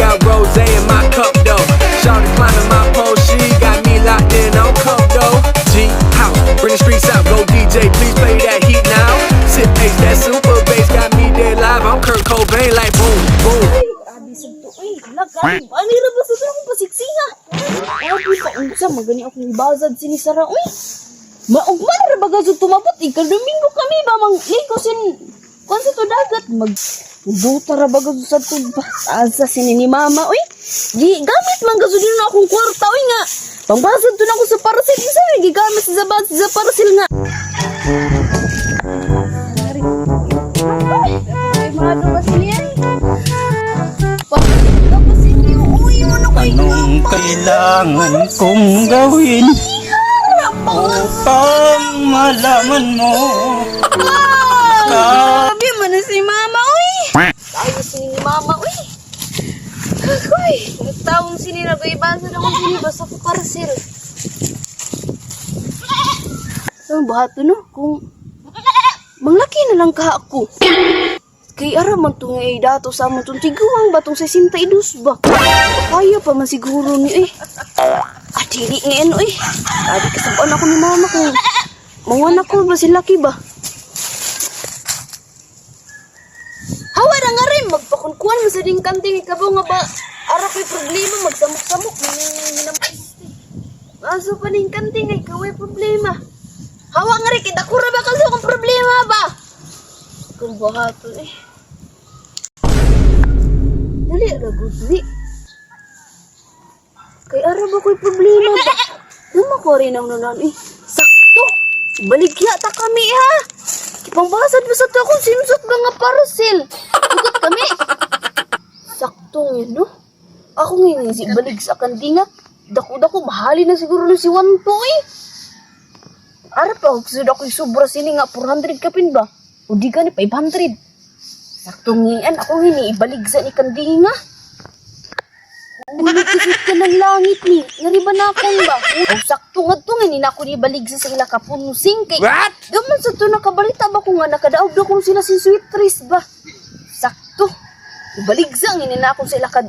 Got rose in my cup though. Shawty climbing my pole, she got me locked in on cup though. G house, bring the streets out, go DJ, please play that heat now. Sip bass, that super bass got me dead live. I'm Kurt Cobain, like boom, boom. Grabe sa to, uy. Hala, grabe. Ani ra ba sa to akong pasiksinga? Abi pa unsa magani akong ibasad sini sara, uy. Maugman ra ba gasud tumabot ikaw Domingo kami ba mang liko sin kuan sa to dagat mag buta ra ba gasud sa to ba asa sini ni mama, uy. Gi gamit man gasud na akong kwarta, uy, nga. Pangbasad to na ako sa parcel isa gigamit sa parcel nga. Ay, mga ba sini ay? Tapos hindi, uy, mo na kayo. Anong kailangan kong gawin upang malaman mo Grabe man na si mama, uy! Tayo sini ni mama, uy! Agoy! Nagtawong sini na ibasa na kong sini, basta ko parcel. Ang bahato no, kung manglaki na lang ka ako. Kay ara man to nga dato sa amon tong tiguang batong 62 ba. Kaya pa man siguro ni eh. Ah, dili nga ano eh. Adi kasabaan ako ni mama kung mangan ako ba si laki ba. Hawa na nga rin, magpakunkuan mo sa ding kanting ikabaw nga ba, ara ko'y problema, magsamok-samok, minamay. Aso pa ning kanting ay kaway problema. Hawa nga rin, kita kura ba kasi akong problema ba? Kung baka to eh. Dali, ragudli. Kay ara ba ko'y problema ba? Nama ko rin ang nanan eh. Sakto! Baligya ta kami ha! Ipangbasad mo sa to akong simsot mga parcel. Tugot kami. Saktong yun, no? Ako ngayon si balig sa kandinga. Dako-dako, mahali na siguro na si Wanto eh. Ara pa, sud ako yung sobra sini nga, 400 kapin ba? O di gani, 500. Saktong ngayon, ako ngayon, ibalig sa ni kandinga. Hulog kasi ka ng langit ni. Nariba na akong ba? O sakto nga to nga, ni na ako ni ibalig sa ila kapunusing kay. What? Gaman sa to nakabalita ba ko nga nakadaog na kung sila si Sweet Trees ba? Sakto. Ibaligsa nga ni na ako sila kad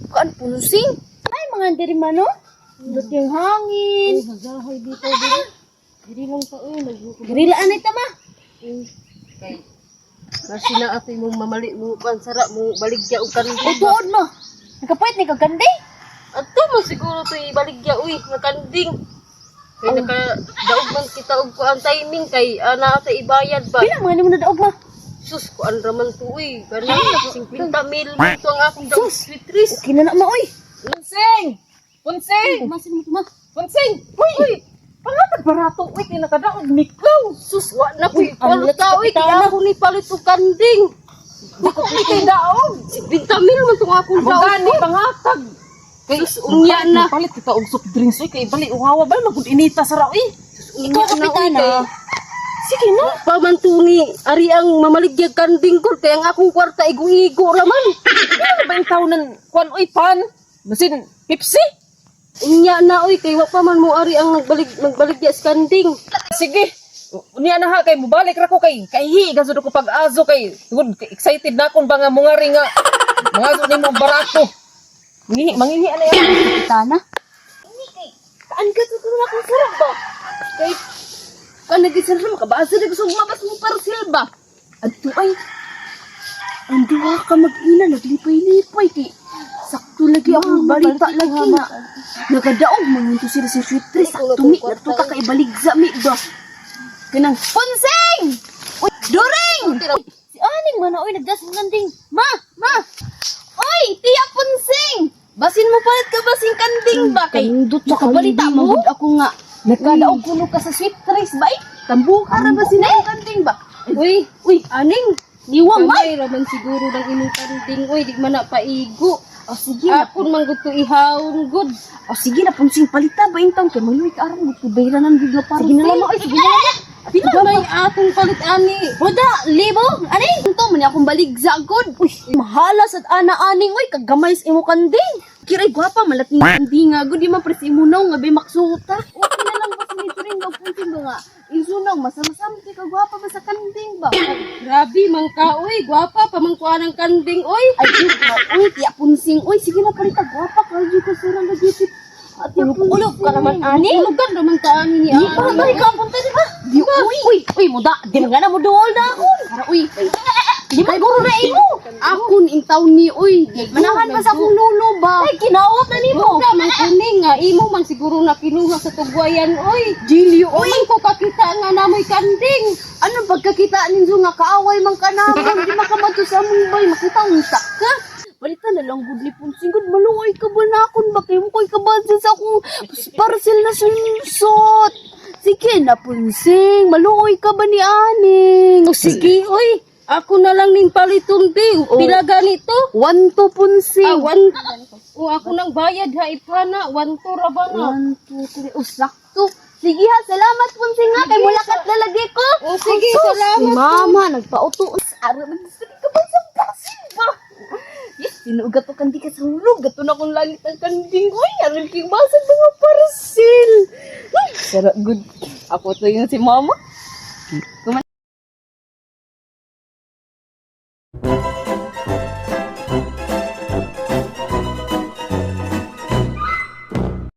kaan punusing. Ay mga diri man no? Dot yung hangin. Nagahay dito diri. Diri lang pa uy, nagbuko. Diri anay tama. Kay Basi na atoy mong mamali mo kan sara mo baligya og kanding. O tuod mo. Nakapait ni kagandi. Adto mo siguro to ibaligya uy nga kanding. Kay naka daog man kita og kuan timing kay ana ata ibayad ba. Pila mga nimo nadaog ma? Sus kuan ra man to uy. Ganun 50 mil man to ang akong daog sweet trees. Okay na na ma oy. Punsing! Punsing! Masin mo to ma. Punsing! Uy! Pangatag barato, uy, kay nakadaog miklaw. Sus wa na koy Ang palit uy kay ako ni palit og kanding. Dako ni kay daog. 50 mil man tong akong Ang daog. gani pangatag. Kay Sus, unya na. Palit kita og soft drinks uy kay bali uhawa ba magud inita sa ra uy. Ikaw kapitana. Sige na. Pa man to ni ari ang mamaligyag kanding ko kay ang akong kwarta igo-igo ra man. Ano ba yung taon ng kuan uy pan? Masin Pepsi? Unya na oy kay wa pa man mo ari ang nagbalig magbaligya sa kanding. Sige. Unya na ha kay mubalik ra ko kay kay gasud ko pag-azo kay tungod kay excited na akong banga mungari nga mangazo nimo barato. Mangihi mangihi ana yan. Kapitana. Hindi kay kaan ka to na akong sarap ba? Kay kan nagisar na makabasa na gusto mabas mo parcel ba? Adto ay ang duha ka mag-ina naglipay-lipay kay sakto lagi akong balita lagi nga nakadaog man yun to sila sa sweet tree sakto mi natuta kay baligsa mi ba kanang Ponseng! Uy, During! Uy, si aning man na oy nagdas mo kanding. Ma, ma. Oy, tiya Ponseng! Basin mo palit ka basin kanding ba kay Kanindot sa nakabalita kanding, mo magud ako nga. Nakadaog kuno ka sa sweet trees ba? eh? Tambuka ra basin ang kanding ba? Uy, Uy, aning niwang man. kamay ra man siguro ng imong kanding oy di man na paigo. O sige na. Akon man gud to ihawon gud. O sige na Ponseng palita ba intang kay maluwi ka aron gud bayranan gud nga para. Sige na lang oy, sige na lang. Pila may atong palit ani? Wada, libo, aning ito man akong baligsa gud. Uy, mahala sad ana aning uy kagamay sa imo kanding. Kiray gwapa malat ni kanding nga gud di man pres imo naw nga bay maksuta. Okay na lang ba sa rin. og Punsing ba nga. Insunaw masama-sama kay kagwapa ba sa kanding ba? Grabe man ka uy, gwapa pa man kuha ng kanding uy. Ay, di ba? Uy, tiya Punsing. Uy, sige na palita. Gwapa ka. Di ko surang lagi. Ate, ulog ka naman, ani. Ulugan naman ka ani ni Di pa ba ikaw punta di ba? Di uy. Uy, uy, muda. Di mo nga na mo duol na ako. Para uy. Di ba guro na imo? Akon intaw ni uy. Manahan pa sa akong lolo ba? Ay, kinaot na nimo. Wala man kuning nga imo man siguro na kinuha sa tugwayan oy. Jilio, Uy, uy. man ko kakita nga namoy kanding. Ano pagkakita ninyo nga kaaway man ka namon, di makamato sa among bay, makita unta ka. Balita na lang gud ni Punsing gud, maluoy ka ba na akon ba kay mo koy kabansin sa akong parcel na sunsot. Sige na Punsing, maluoy ka ba ni aning? O sige oy, ako na lang ning paliton be. Pila ganito? 1-2 Punsing. Ah, one. O ako nang bayad ha ipana, 1-2 ra ba na? 1, 2, 3, oh, sakto. Sige ha, salamat Punsing ha, kay mulakat na lagi ko. O sige, Sus, salamat. Si mama, nagpauto. Araw, nagsabi ka ba sa parcel ba? Yes, sinugat to kandi ka sa hulog. Gato na kong langit ang kanding. Uy, aral king basag mga parcel. Ay, sarap good. Ako to yun si mama. Kuman